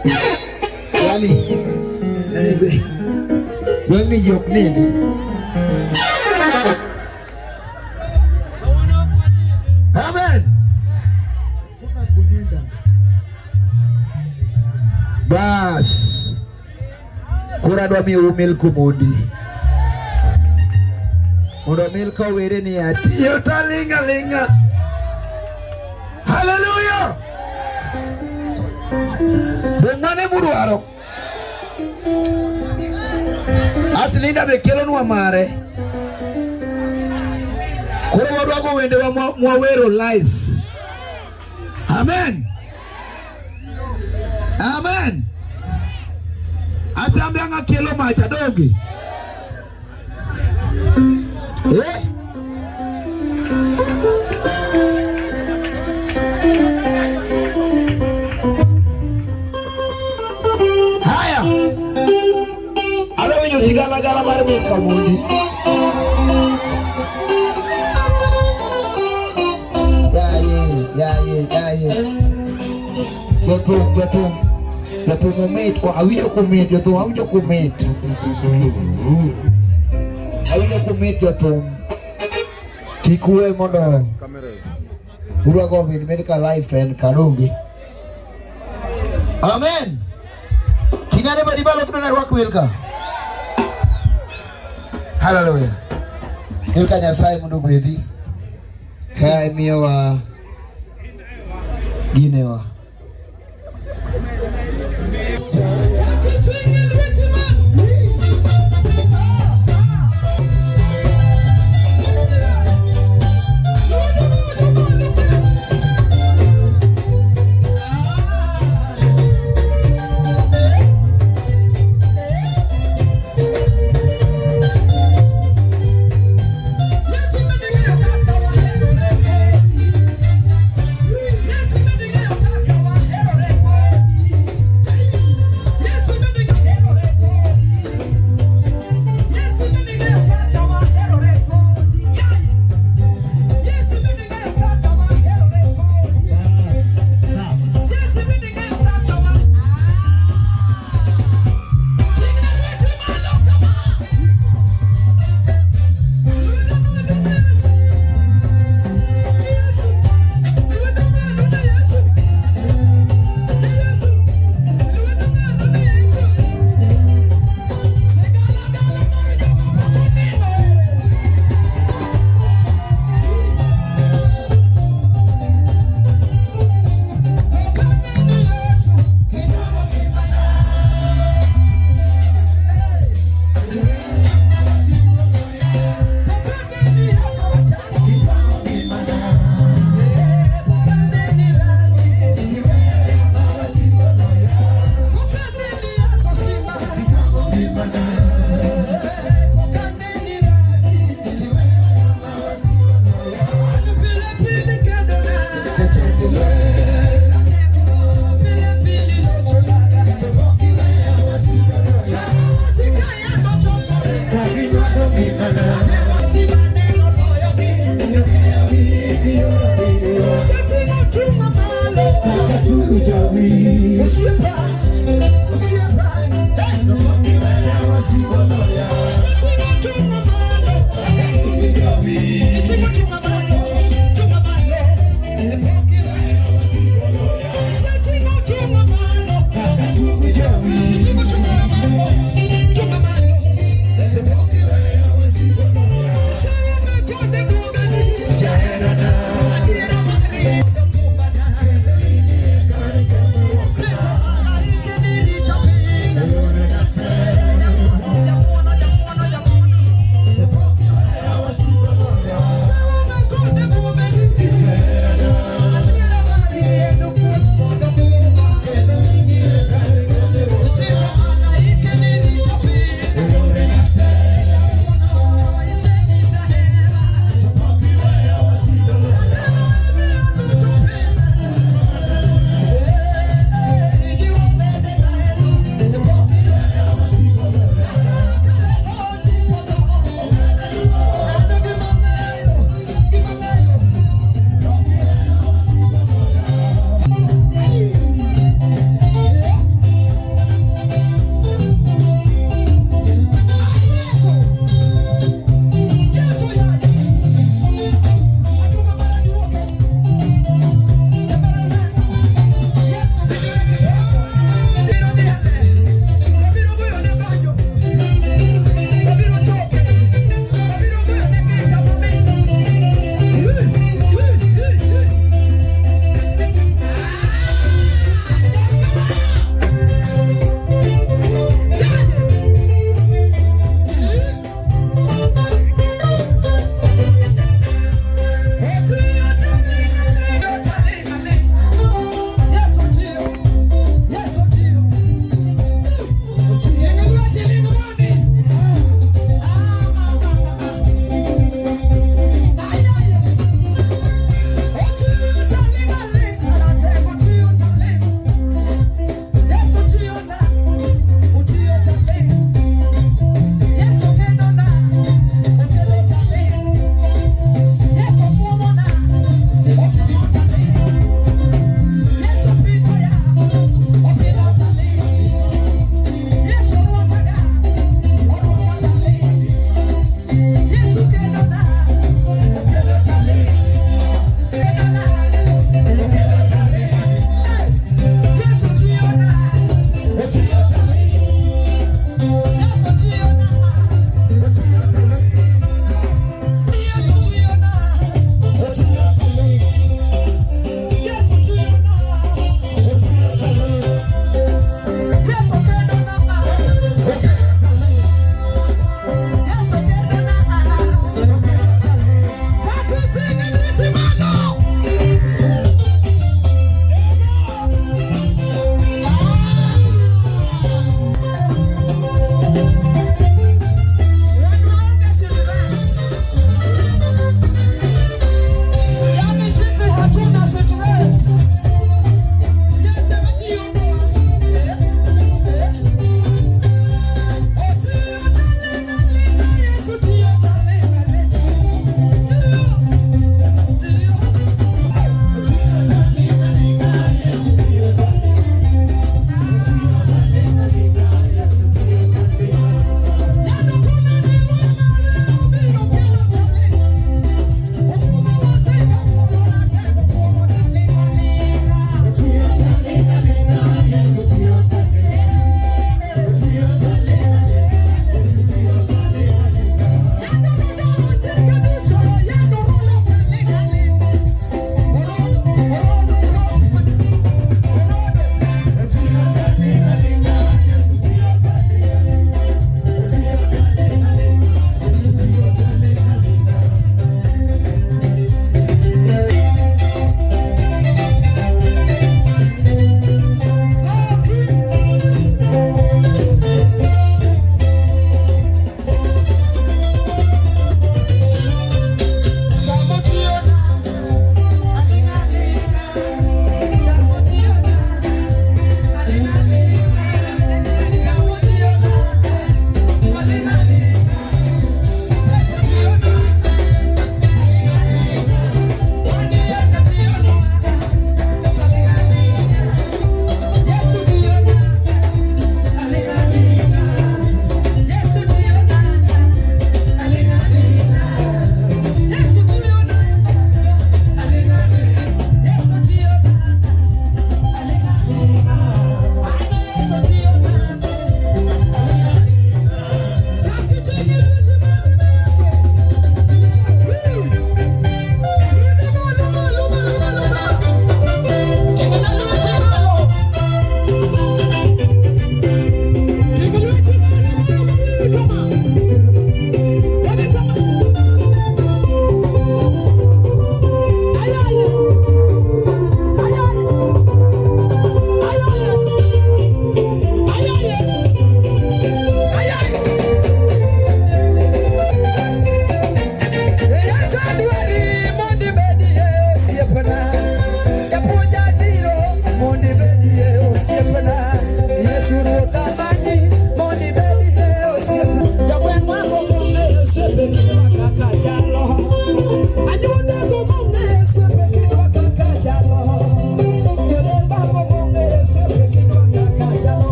Yani, yani gweng'ni ji ok nindi. Amen. Hakuna kuninda. Bas. Koro adwa miyou Milka Omondi. Mondo Milka owere ni atiyo taling' aling'a. Haleluya! Be mane mudwaro? Aslinda be kelonwa mare. Koro wadwa go wendewa mwawero live. Amen. Amen. Asambe anga kelo macha donge. Eh? Haya. Adwa winjo sigalagala mar Milka Omondi. Yaye, yaye, yaye. Jothum, jothum. Jothum omit, o awinjo kumit, jothum awinjo kumit. Awinjo kumit jothum. Kik uwe mondo urwako min Milka live to en kadonge. Amen. Ting'ane badi malo kendo narwak Milka. Hallelujah. Milka Nyasaye mondo ogwedhi. Ka imiyowa ginewa.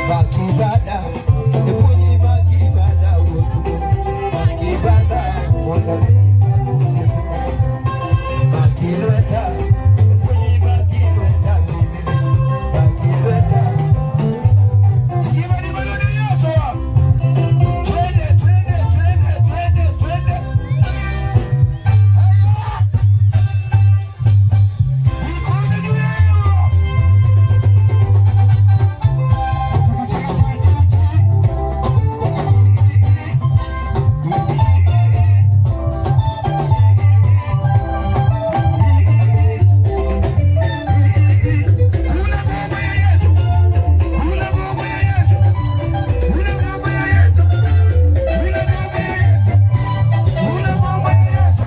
Makibada, epunyi makibada wuotugo. Makibada, mondo Makilweta, epunyi makilweta bibili. Makilweta. Sikiwa ni maneno Yesu. Twende, twende, twende, twende, twende. Haya! Mikono juu yao. Kula ngoma ya Yesu. Kula ngoma ya Yesu. Kula ngoma ya Yesu. Kula ngoma ya Yesu. Kula ngoma ya Yesu.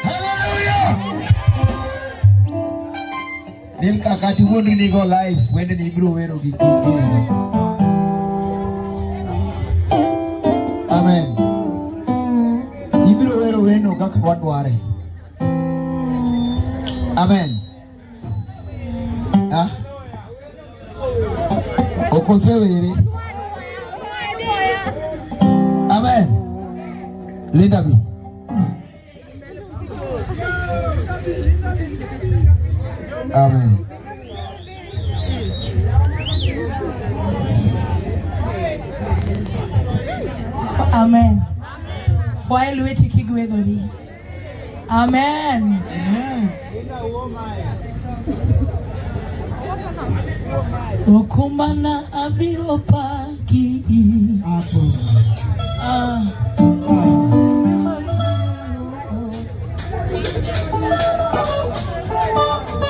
Hallelujah! Ni mkakati wuondri nigo live wende ni ibiro wero gi gini. Amen. Ibiro wero weno kaka wadware. Amen. Ah? Ok osewere. Amen. Linda bi. Amen. Amen. Fwaye lweti kigwedhori. Amen. Amen. Okumbana abiro paki. Hapo. Ah.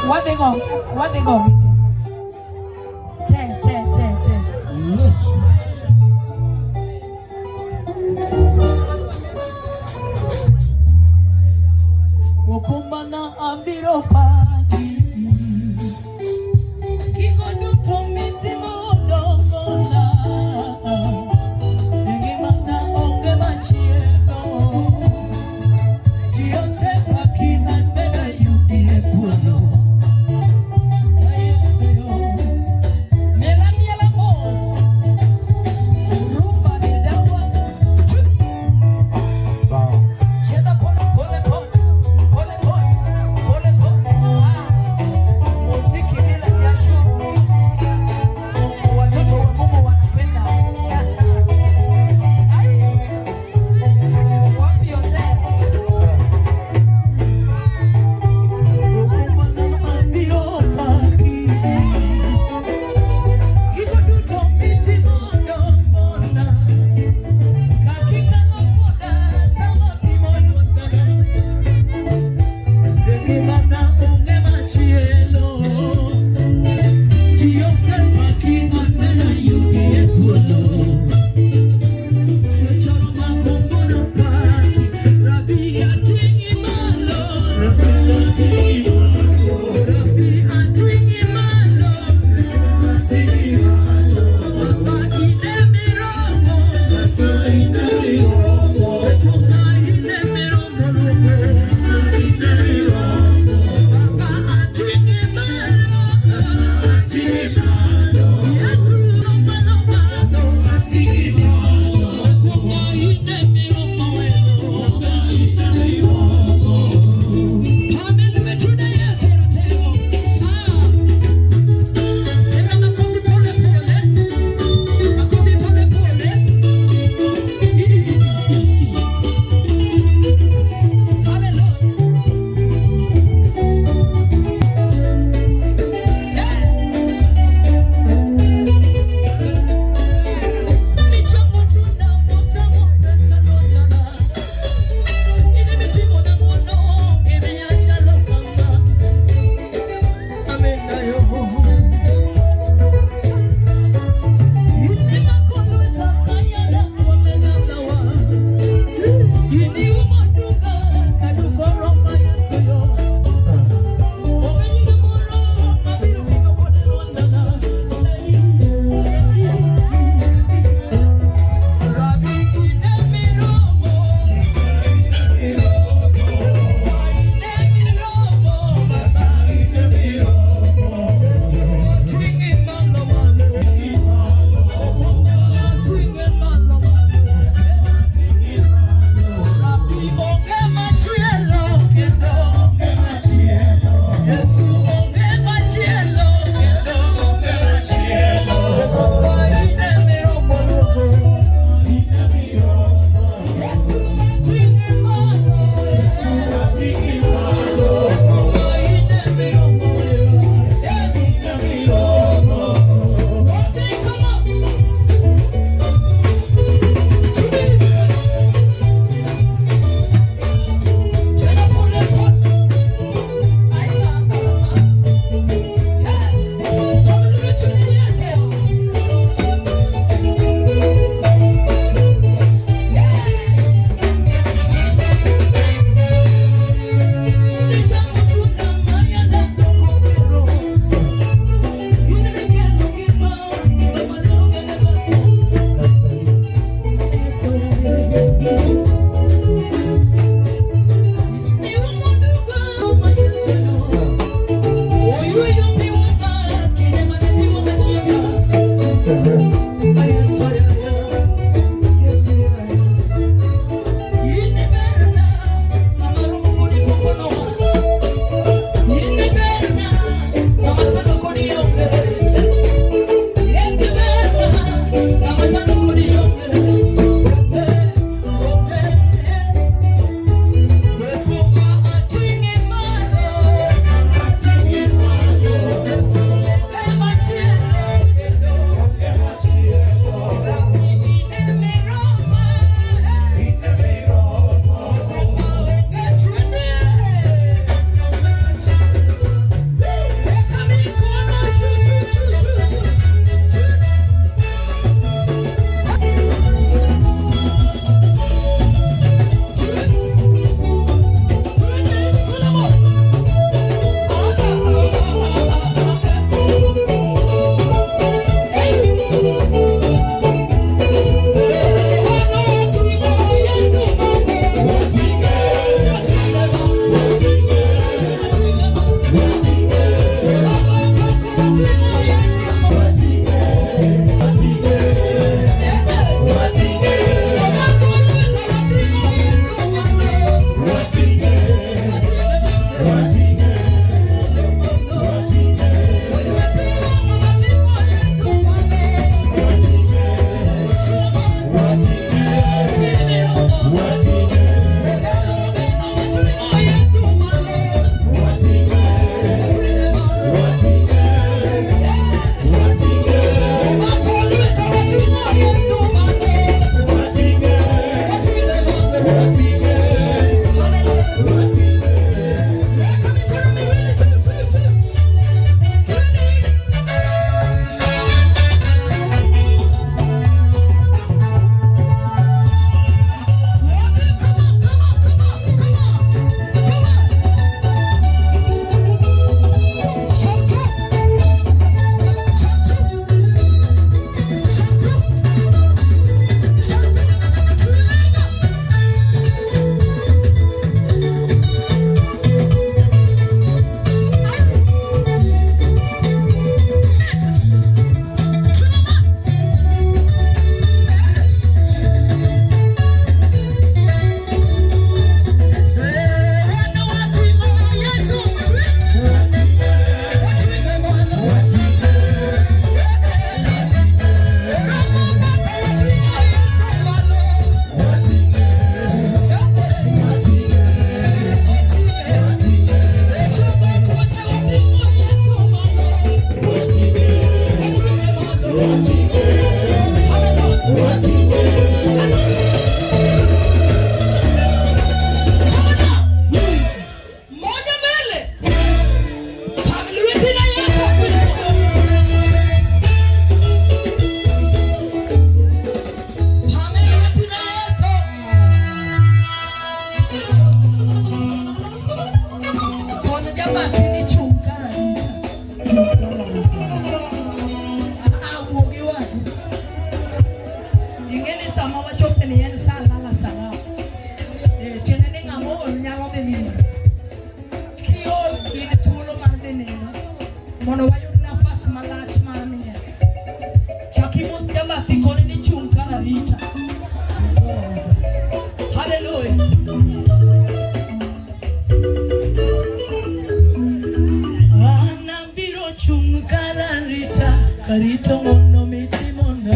Wadhi go, wadhi go gite. Te, te, te, te. Yes. Okumbana abiro paki. Gigo duto mitimo odongona. E ngimana onge machielo. Ji osepaki an bende ayudi e thuolo. Ayeso yo. Miel amiela mos. Rumba gi dawa. Chup. Bounce. Cheza pole pole pole pole pole pole pole. Ah, muziki bila jasho. Watoto wa Mungu wanapenda. Ai, wapi Hosea? Okumbana abiro paki. Gigo duto mitimo dongona. Kakikalo koda tama pimo dwondana. E ngimana onge machielo. Ji osepaki an bende ayudi e thuolo. Sechoro magombo paki, Rabi ating'i malo, Rabi ating'i malo, Rabi ating'i malo, ating'i malo, Baba ine miromo, Baba ine miromo, Kuma ine miromo, Baba ine miromo, Baba ating'i Chung kar arita. Ah, wuo gi wadu. Ing'e ni sama wachope ni en sa lala salama. Eh, tiende ni ng'ama ool nyalo dhi nindo. Kiol in thuolo mar dhi nindo mondo wayud nafas malach mar miel. Chak imos jabathi koni ni chung kar arita. Hallelujah. An abiro chung kar arita, karito ng'wono mitimona.